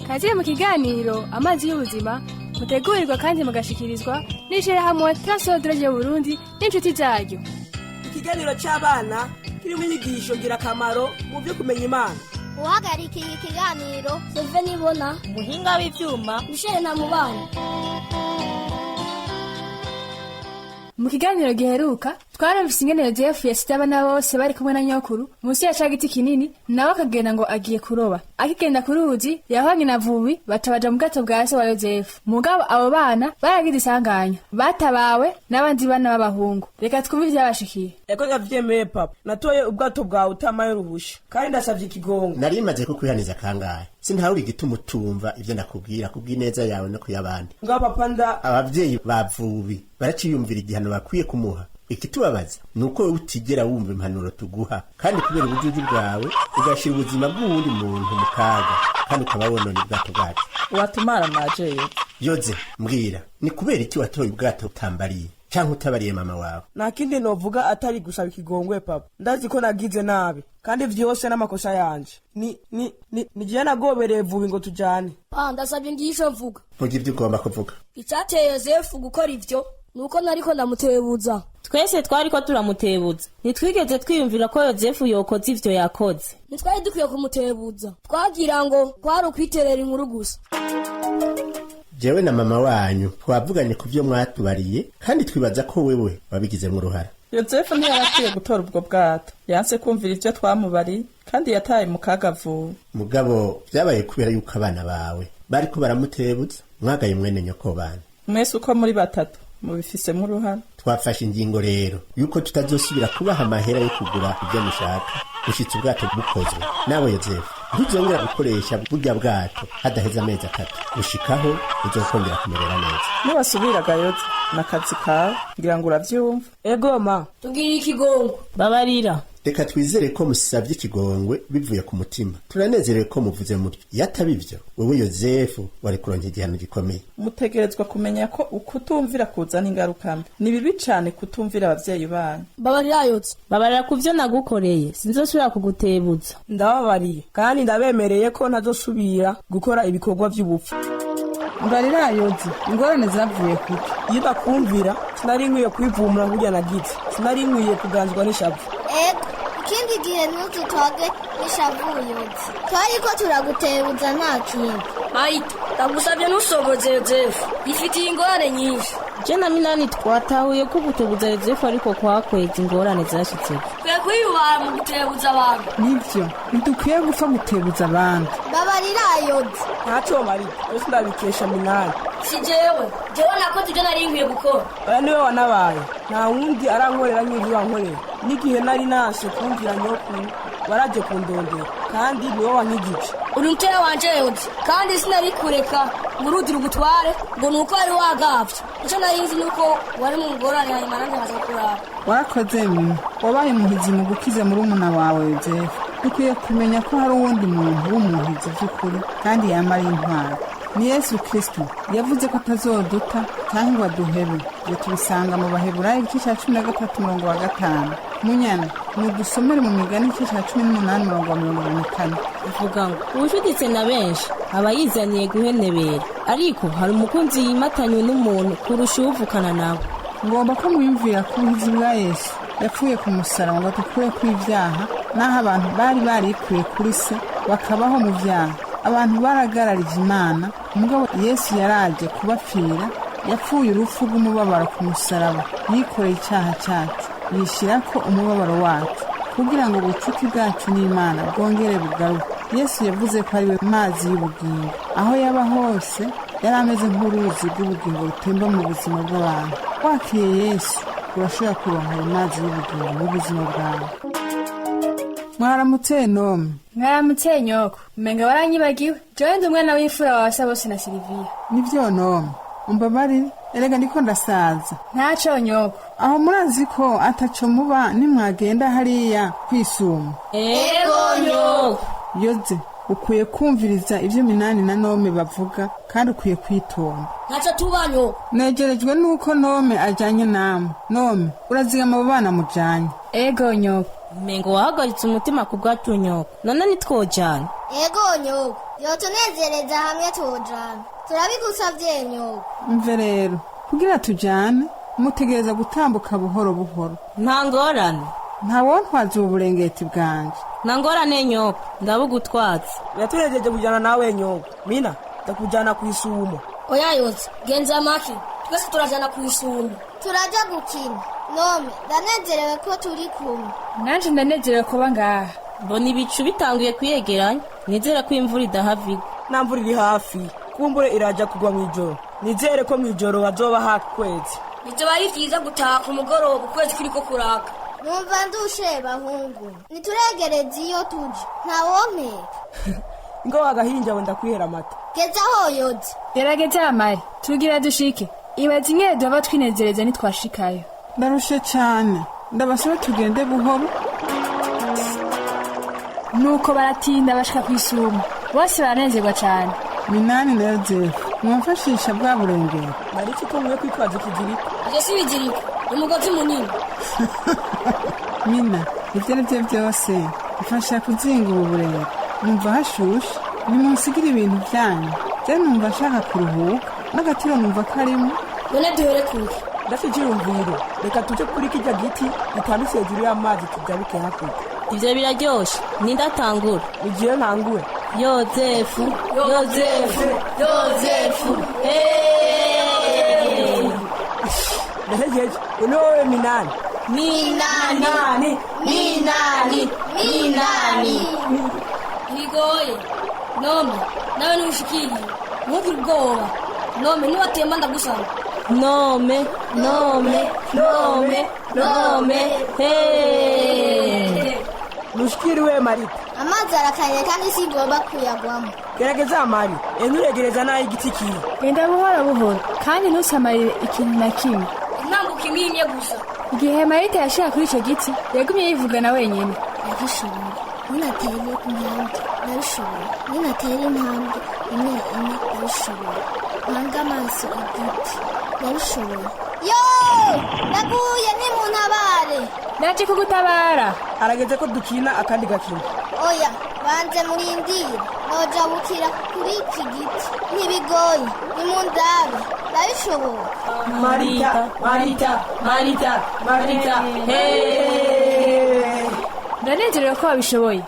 Kaze mu kiganiro Amazi y'Ubuzima, mutegurirwa kandi mugashikirizwa n'ishirahamwe Transworld Radio Burundi n'inshuti zaryo. Ikiganiro cy'abana kirimo inyigisho ngirakamaro mu byo kumenya Imana. Uhagarikiye ikiganiro, Seve Nibona. Umuhinga w'ivyuma, Michel na Mubano. Mu kiganiro giheruka twarumvise ingene Yozefu yasize abana bose bari kumwe na nyokuru munsi ya ca giti kinini, nawe akagenda ngo agiye kuroba. Akigenda ku ruzi yahwanye na Vubi, baca baja mu bwato bwa se wa Yozefu. Mugabo abo bana baragize isanganya, batabawe n'abandi bana b'abahungu. Reka twumve ivyabashikiye. Eko ndavyemeye papa, natoye ubwato bwawe utamaye uruhusha, kandi ndasavye ikigongo. Nari maze kukwihaniza kangahe? Sintahura igituma utumva ivyo nakubwira kubw'ineza yawe no kuyabandi. Ngaho papa nda Abavyeyi ba Vubi baraciyumvira igihano bakwiye kumuha. Ikitubabaza ni uko wowe utigera wumva impanuro tuguha, kandi kubera ubujuju bwawe ugashira ubuzima bw'uwundi muntu mu kaga, kandi ukaba wonona ubwato bwacu. Watumara maje Yoze. Yoze, mbwira, ni kubera iki watoye ubwato utambariye canke utabariye mama wawe? Nta kindi novuga atari gusaba ikigongwe papa. Ndazi ko nagize nabi, kandi vyose n'amakosa yanje. Ni jewe nagobereye Vubi ngo tujane. Ah, ndasabye ngisho mvuga. Vuga ivyo ugomba kuvuga. Icyateye Yozefu gukora ivyo nuko nariko ndamutebuza. Twese twariko turamutebuza, ntitwigeze twiyumvira ko Yozefu yokoze ivyo yakoze. Ntitwari dukwiye kumutebuza, twagira ngo kwari ukwiterera inkuru gusa. Jewe na mama wanyu twavuganye ku vyo mwatubariye, kandi twibaza ko wewe wabigizemwo uruhara. Yozefu ntiyarakwiye gutora ubwo bwato. Yanse kumvira ivyo twamubariye, kandi yataye mu kaga vuba. Mugabo vyabaye kubera yuko abana bawe bariko baramutebuza. Mwagaye mwene nyoko bana. Mwese uko muri batatu mubifisemo uruhara. Twafashe ingingo rero yuko tutazosubira kubaha amahera yo kugura ibyo mushaka gushitsa ubwato bukozwe. Nawe Yozefu, ntuzongera gukoresha burya bwato hadaheze amezi 3, gushikaho uzokongera kumerera neza. Niwasubiraga Yoze, n'akazi kawe, ngira ngo uravyumva. Ego ma. Tugirire ikigongo. Babarira. Reka twizere ko musavye ikigongwe bivuye ku mutima. Turanezerewe ko muvuze mutyo. Iyo ataba ivyo, wewe Yozefu wari kuronka igihano gikomeye. Mutegerezwa kumenya ko ukutumvira kuzana ingaruka mbi. Ni bibi cane kutumvira abavyeyi banyu. Babarira Yoze. Babarira ku vyo nagukoreye, sinzosubira kugutebuza. Ndababariye, kandi ndabemereye ko ntazosubira gukora ibikorwa vy'ubupfu. Mbarira Yoze, ingorane zavuye kuki? Iyo bakumvira, sinari nkwiye kwivumura kurya nagize, sinari nkwiye kuganzwa n'ishavu. Ego, ikindi gihe ntuzutwage n'ishavu Yoze. Twariko turagutebuza, nta kindi. Marita, ndagusabye ntusogoze Yozefu, bifitiye ingorane nyinshi. Je na Minani twatahuye ko gutebuza Yozefu ariko kwakweza ingorane zashitseko. Twe kwiyubara mu gutebuza abantu. Nivyo, ntidukwiye gupfa gutebuza abandi. Babarira Yoze. Ntaco Marita, yose ndabikesha Minani. Si jewe, jewe nakoze ibyo nari nkwiye gukora. Oya, niwe wanabaye, nta wundi arankorera nk'ivyo wankorera. N'igihe nari nanse kumvira nyokuru, waraje kundondera, kandi niwe wankigije. Uri mutera wanje Yoze, kandi sinari kureka ngo uruzi rugutware ngo nuko wari wagavye. Ico nari nzi nuko wari mu ngorane, hanyuma nanjye nkaza kuraba. Warakoze mwe, wabaye umuhizi mu gukiza murumuna wawe Yozefu. Dukwiye kumenya ko hari uwundi muntu w'umuhizi vy'ukuri kandi yamara intwaro. Ni Yesu Kristo. Yavuze ko atazoduta canke ngo aduhebe. Ibyo tubisanga mu Baheburayo igice ca 13 umurongo wa 5. Munyana, nudusomere mu Migani igice ca 18 umurongo wa 24. Uvuga ngo uwucuditse na benshi aba yizaniye guhenebera, ariko hari umukunzi yimatanywe n'umuntu kurusha uwuvukana nawe. Ngomba ko mwiyumvira ko ubuhizi bwa Yesu yapfuye ku musaraba ngo adukure kw'ivyaha, n'aho abantu bari barikuye kuri se bakabaho mu vyaha. Abantu baragararije Imana, mugabo Yesu yaraje kubapfira. Yapfuye urupfu rw'umubabaro ku musaraba, yikoreye icyaha cyacu, yishyirako umubabaro wacu, kugira ngo ubucuti bwacu n'Imana bwongere bugaruke. Yesu yavuze ko ari we mazi y'ubugingo. Aho yaba hose yari ameze nk'uruzi rw'ubugingo rutemba mu buzima bw'abantu. Wakiriye Yesu, urashobora kuronka ayo mazi y'ubugingo mu buzima bwawe. Mwaramutse nome. Mwaramutse nyoko. Umenga waranyibagiwe. Jewe ndi umwana w'imfura wawe Basabose na Siliviya. Nivyo nome, umbabarire, erega ndiko ndasaza. Ntaco nyoko. Aho murazi ko ataco muba nimwagenda hariya kwisuma? Ego nyoko. Yoze, ukwiye kumviriza ivyo Minani na Nome bavuga, kandi ukwiye kwitonda. Ntaco tuba nyoko. Negerejwe nuko Nome ajanye namwe. Nome, urazigama abo bana mujanye. Ego nyoko. Umengo wahagaritse umutima ku bwacu nyoko, none ntitwojana? Ego nyoko, yotunezereza hamwe tujana. Turabigusavye nyoko. Mve rero, kugira tujane, mutegereza gutambuka buhoro buhoro. Nta ngorane. Nta wontwaza ubu burengeti bwanje. Nta ngorane nyoko, ndabugutwaza. Biratunejeje kujana nawe nyoko. Mina, ndakujana ku isumo. Oya Yoze, genza make. Twese turajana ku isumo. Turaja gukina. Nome, ndanezerewe ko turi kumwe. Nanje ndanezerewe kuba ngaha. Mbona ibicu bitanguye kwiyegeranya, nizere ko imvura idahava igwa. Nta mvura iri hafi, kumbure iraja kugwa mw'ijoro. Nizere ko mw'ijoro hazoba haka ukwezi. Bizoba ari vyiza gutaha ku mugoroba ukwezi kuriko kuraka. Numva ndushe bahungu. Nituregereze iyo tuje. Ntawompeka. Ingo wagahinja wenda kwihera amata. Gezaho Yoze. Gerageza Mari, tugira dushike. Ibaze ingene duhava twinezereza nitwashikayo. Ndarushe cane. Ndabasaba tugende buhoro. Nuko baratinda bashika kw'isumo. Bose baranezerwa cane. Minani na Yozefu, mwamfashisha bwa burengero. Nariki ko nkwiye kwitwaza ikiziriko. Ivyo si ibiziriko, ni umugozi munini. Mina, ivyo ari vyo vyose, mfasha kuzinga ubu burengero. Numva hashushe, nimunsigire ibintu vyanyu. Je numva nshaka kuruhuka, n'agatiro numva karimo. None duhere kuki? Ndafite icyiyumviro. Reka tuje kuri kirya giti gitambitse hejuru y'amazi tujabuke hakurya. Ivyo biraryoshe, ninde atangura? Ni jewe ntangura. Yozefu, Yozefu, Yozefu, hey! Ndahejeje. Uno wewe Minani. Minani, Minani, Minani. Ntibigoye. Nome, nawe ntushikiriye. Ntugire ubwoba. Nome, niwatemba ndagusama. Nome, nome, nome, nome, hey! Nushikiriwe Marita. Amazi arakanye kandi sigomba kuyagwamo. Gerageza Mari, enturegereza naho igiti kiri. Genda buhoro buhoro kandi ntusamarire ikintu na kimwe. Intambuko imwe imwe gusa. Igihe Marita yashika kuri ico giti, yagumye yivugana wenyene. Ndagishoboye. Ninatera intambwe, ndabishoboye. Ninatera intambwe imwe imwe, ndabishoboye. Mpanga amaso igiti, ndabishoboye. Yo! Ndaguye nimuntabare. Naje kugutabara. Harageze ko dukina akandi gakino. Oya, banze murindire. Nojabukira kuri iki giti. Ntibigoye, nimundabe. Ndabishoboye. Marita, Marita, Marita, Marita, hey! Ndanezerewe ko wabishoboye.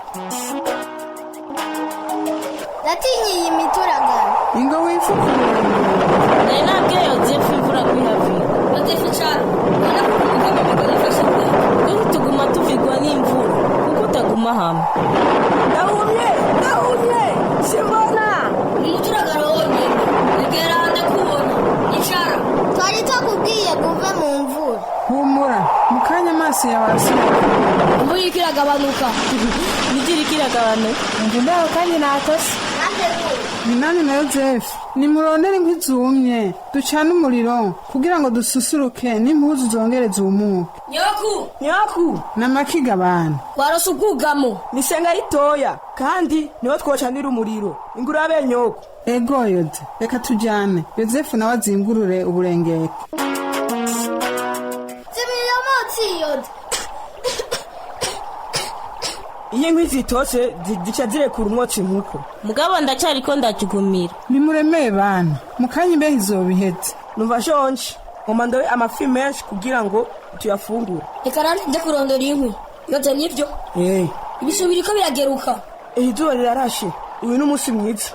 Ndatinyiye imituragaro. Ingo wifuka uburengero. Nari nabwiye Yozefu imvura ko ihava igwa. Yozefu icara. Ubona ko kuvuga imigozi ifashe ubwato. Twese tuguma tuvigwa n'imvura, kuko utaguma hamwe. Ndahumye, ndahumye, simbona. Ni umuturagaro wonyine. Egera ndakubona. Icara. Twari twakubwiye guve mu mvura. Humura, mu kanya amaso yawe arasubira. Imvura iriko iragabanuka. Nijye iriko iragabanuka. Umva imbeho kandi natose. Minani na Yozefu, nimurondere inkwi zumye, ducane umuriro kugira ngo dususuruke n'impuzu zongere zumuke. Nyoku! Nyaku, N'amakiga abantu. Warose ubwugamo. ni isenga ritoya kandi niho twocanira umuriro. Ingurabe nyoko. Ego Yoze, reka tujane. Yozefu nawe azingurure uburengeti. Zimira umwotsi Yoze. Iyo inkwi zitose zica zirekura umwotsi nkuko. Mugabo ndacariko ndajugumira. Nimuremeye bana, mu kanya imbeho izoba iheze. Numva nshonje. Ngoma ndobe amafi menshi kugira ngo tuyafungure. Reka nanjye nje kurondora inkwi. Yoze nibyo. Eh, Ibicu biriko birageruka. izuba rirarashe. Uyu ni umunsi mwiza.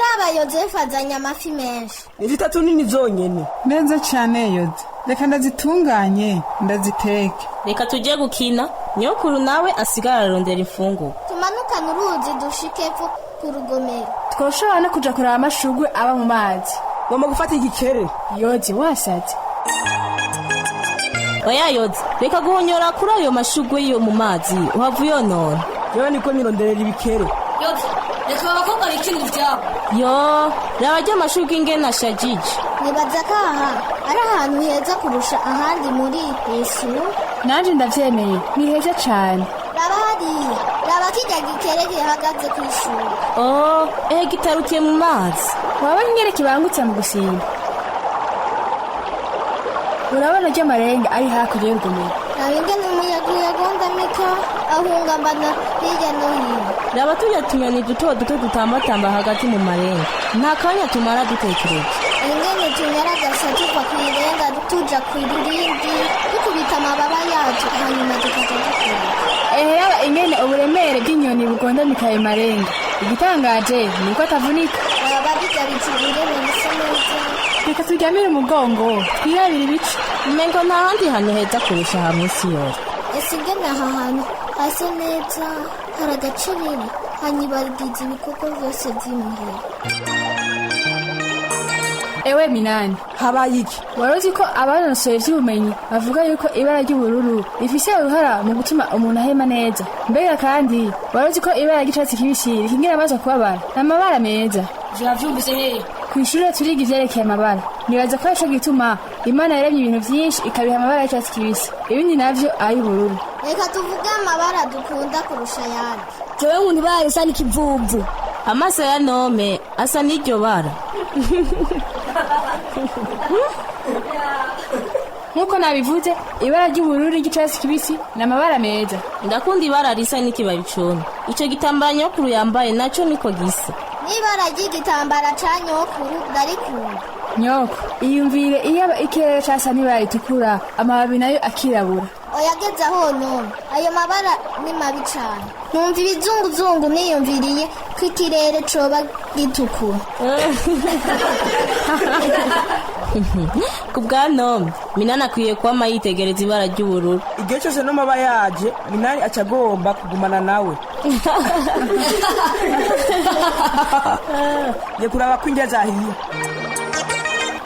Raba Yozefu azanye amafi menshi. Ni zitatu nini zonyene. Neza cane Yoze, reka ndazitunganye, ndaziteke. Reka tujye gukina, nyokuru nawe asigara ararondera imfungurwa. Tumanukane uruzi dushike epfo ku rugomero. Twoshobora no kuja kuraba amashurwe aba mu mazi. Ngomba gufata igikere. Yoze wasaze. Oya Yoze, reka guhonyora kuri ayo mashurwe yo mu mazi, uhava uyonona. Jewe niko nironderera ibikere. Yoze, reka aba bakobwa bikinira ivyabo. Yo, raba rya mashurwe ingene ashajije. Nibaza ko aha ari ahantu heza kurusha ahandi muri Yesu. Nanje ndavyemeye, ni heza cane. Raba hariya, raba kirya gikere gihagaze kw'ishuri. Oh, ehe gitarukiye mu mazi. Wabona ingene kibangutse mu gusimba. Urabona rya marenga ari hakurya y'urugomero. Raba ingene umuyaga uyagondamika ahungabana hirya no hino. Raba turya tunyoni duto duto dutambatamba hagati mu marenga. Nta kanya tumara dutekereje. Ingene tunyaragasa tuva ku irenga tuja ku rindi, dukubita amababa yacu hanyuma tukaja dukura. Ehe, yaba ingene uburemere bw'inyoni bugondamika ayo marenga. Igitangaje ni uko atavunika. Raba birya bicu ingene bisa neza. Reka turyamire umugongo twirabire ibicu. Umengo nta handi hantu heza kurusha aha mw'isi yose. Ese ingene aha hantu hasa neza, hari agaciriri hanyibagiza ibikorwa byose by'imuhira. Ewe Minani, Habaye iki? Wari uzi ko abanonosoye ivy'ubumenyi bavuga yuko ibara ry'ubururu rifise uruhara mu gutuma umuntu ahema neza? Mbega kandi wari uzi ko ibara ry'icatsi kibisi rikingira amaso kubabara? Ni amabara meza. Vyavyumvise hehe? Kw'ishure turiga ivyerekeye amabara. Nibaza ko arico gituma Imana yaremye ibintu vyinshi ikabiha amabara y'icatsi kibisi, ibindi navyo ay'ubururu. Reka tuvuge amabara dukunda kurusha ayandi. Jewe nkunda ibara risa n'ikivuvu. Amaso ya Nome asa n'iryo bara. Nk'uko nabivuze, ibara ry'ubururu n'iry'icatsi kibisi ni amabara meza. Ndakunda ibara risa n'ikibabi cumye. Ico gitambara nyokuru yambaye naco niko gisa. N'ibara ry'igitambara ca nyokuru ndarikunda. Nyoko, iyumvire iyaba ikirere casa n'ibara ritukura, amababi nayo akirabura. Oyageze aho none, ayo mabara ni mabi cane. Numva ibizunguzungu niyumviriye ko ikirere coba gitukura. Ku bwa Nome, Minani akwiye kwama yitegereza ibara ry'ubururu. Igihe cyose Nome aba yaje, Minani aca agomba kugumana nawe. Ngiye kuraba ko indya zahiye.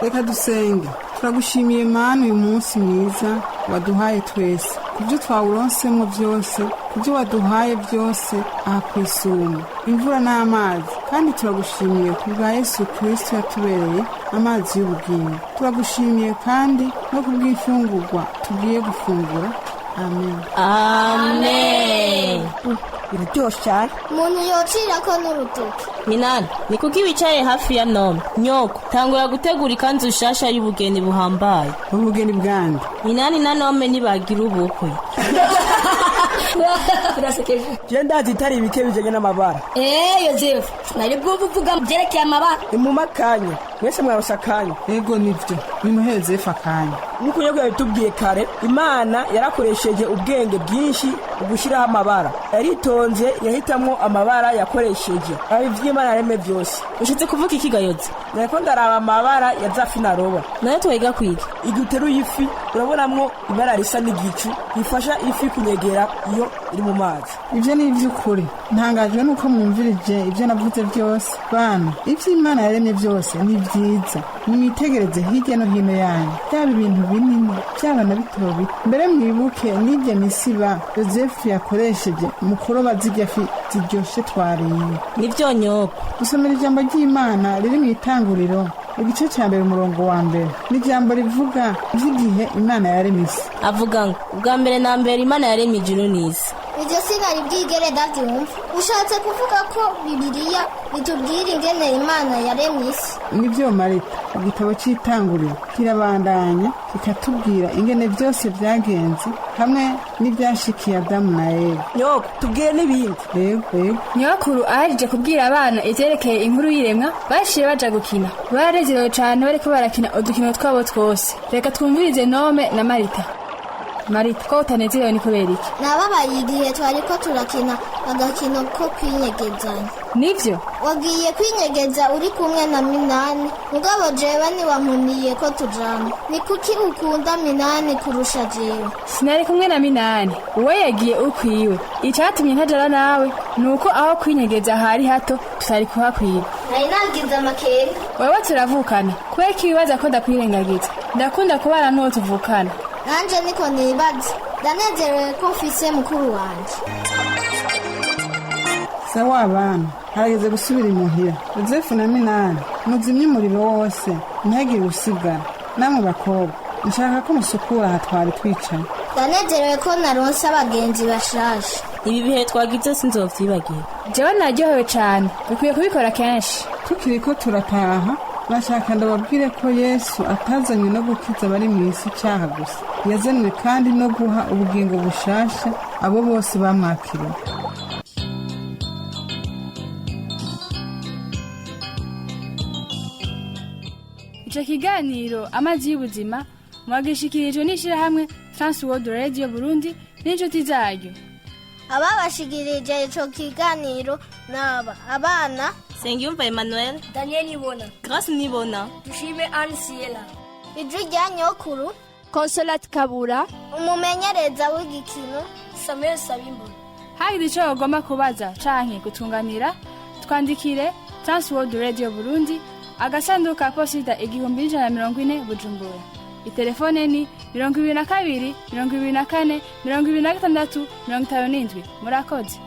Reka dusenge. Turagushimiye Mana uyu munsi mwiza waduhaye twese, ku byo twawuronsemwo byose, ku byo waduhaye byose aha ku isumo, imvura n'amazi. Kandi turagushimiye ku bwa Yesu Kristo yatubereye amazi y'ubugingo. Turagushimiye kandi no ku bw'imfungurwa tugiye gufungura. Amen. Amen. Biraryoshe cyane. Umuntu yocirako n'urutoki. Minani, ni kuki wicaye hafi ya Nome? Nyoko, tangura gutegura ikanzu nshasha y'ubugeni buhambaye. Ubugeni bwande? Minani na Nome nibagira ubukwe. Birasekeje. Je ndazi itari ibike bijanye n'amabara. Eh, Yozefu, sinari bwumva uvuga byerekeye amabara. Ni mu makanya mwese mwarose akanya. Ego nivyo, nimuhe Yozefu akanya. Nk'uko nyoko yabitubwiye kare, Imana yarakoresheje ubwenge bwinshi mu gushyiraho amabara. Yaritonze yahitamwo amabara yakoresheje. Aba ivy'Imana yaremye byose. Ushatse kuvuga iki Gayozi? Nariko ndaraba amabara ya za fi naroba. Nayo twiga kwiga. Igihe uteruye ifi urabonamwo ibara risa n'igicu rifasha ifi kunyegera iyo iri mu mazi. Ivyo ni ivy'ukuri. Ntangajwe nuko mwumvirije ivyo navuze byose. Bana, ivyo Imana yaremye byose ni vyiza. Nimwitegereze hirya no hino yanyu, byaba ibintu binini, byaba na bito bito. Mbere mwibuke n'irya misiba Yozefu yakoresheje mu kuroba zirya fi ziryoshe twariye. Nivyo nyoko. Gusomera ijambo ry'Imana riri mu Itanguriro igice cya mbere umurongo wa mbere, ni ijambo rivuga ivy'igihe Imana yaremye isi. Avuga ngo ubwa mbere na mbere Imana yaremye ijuru n'isi. Ivyo sinari bwigere ndavyumva. Ushatse kuvuga ko Bibiliya itubwira ingene Imana yaremye isi? Nibyo Marita, igitabo cy'Itanguriro kirabandanya kikatubwira ingene byose byagenze hamwe n'ibyashikiye Adamu na Eva. Nyoko, tubwire n'ibindi. Yego, yego. Nyokuru ahejeje kubwira abana ivyerekeye inkuru y'iremwa, baciye baja gukina. Baranezerewe cane bariko barakina udukino twabo twose. Reka twumvirize Nome na Marita. Marita, ko utanezerewe ni kubera iki? Nababaye igihe twariko turakina agakino ko kwinyegezanya. Nivyo? Wagiye kwinyegeza uri kumwe na Minani, mugabo jewe ntiwankuniye ko tujana. Ni kuki ukunda Minani kurusha jewe? Sinari kumwe na Minani, uwe yagiye ukwiwe. Icatumye ntajana nawe ni uko aho kwinyegeza hari hato tutari kuhakwiga. Nari nagize amakenga. Wewe turavukana, kubera ko ibibaza ko ndakwirengagiza. Ndakunda kubana n'uwo tuvukana. Nanje niko nibaza. Ndanezerewe ko mfise mukuru wanje. Sawa abana, harageze gusubira imuhira. Yozefu na Minani, muzimye umuriro wose, ntihagire usigara. Namwe bakobwa, nshaka ko musukura aha twari twicaye. Ndanezerewe ko naronse abagenzi bashasha. Ibi bihe twagize sinzovyibagira. Jewe naryohewe cane, dukwiye kubikora kenshi. Tukiriko turataha, Nashaka ndababwire ko Yesu atazanywe no gukiza abari mu isi icyaha gusa, yazanywe kandi no guha ubugingo bushasha abo bose bamwakiriye. Icyo kiganiro Amazi y'Ubuzima mwagishikirijwe n'ishyirahamwe Transworld Radio Burundi n'inshuti zaryo. Ababashikirije ico kiganiro naba abana Sengiyumva Emmanuel, Daniel Nibona, Grace Nibona, Dushime Anne Siela, Ijwi rya Nyokuru, Consolate Kabura, umumenyereza w'igikino Samuel Sabimbona. Hagize icyo bagomba kubaza canke gutunganira, twandikire Transworld Radio Burundi, agasanduku ka posita 1140, Bujumbura. Itelefone ni 22 24 26 57. Murakoze.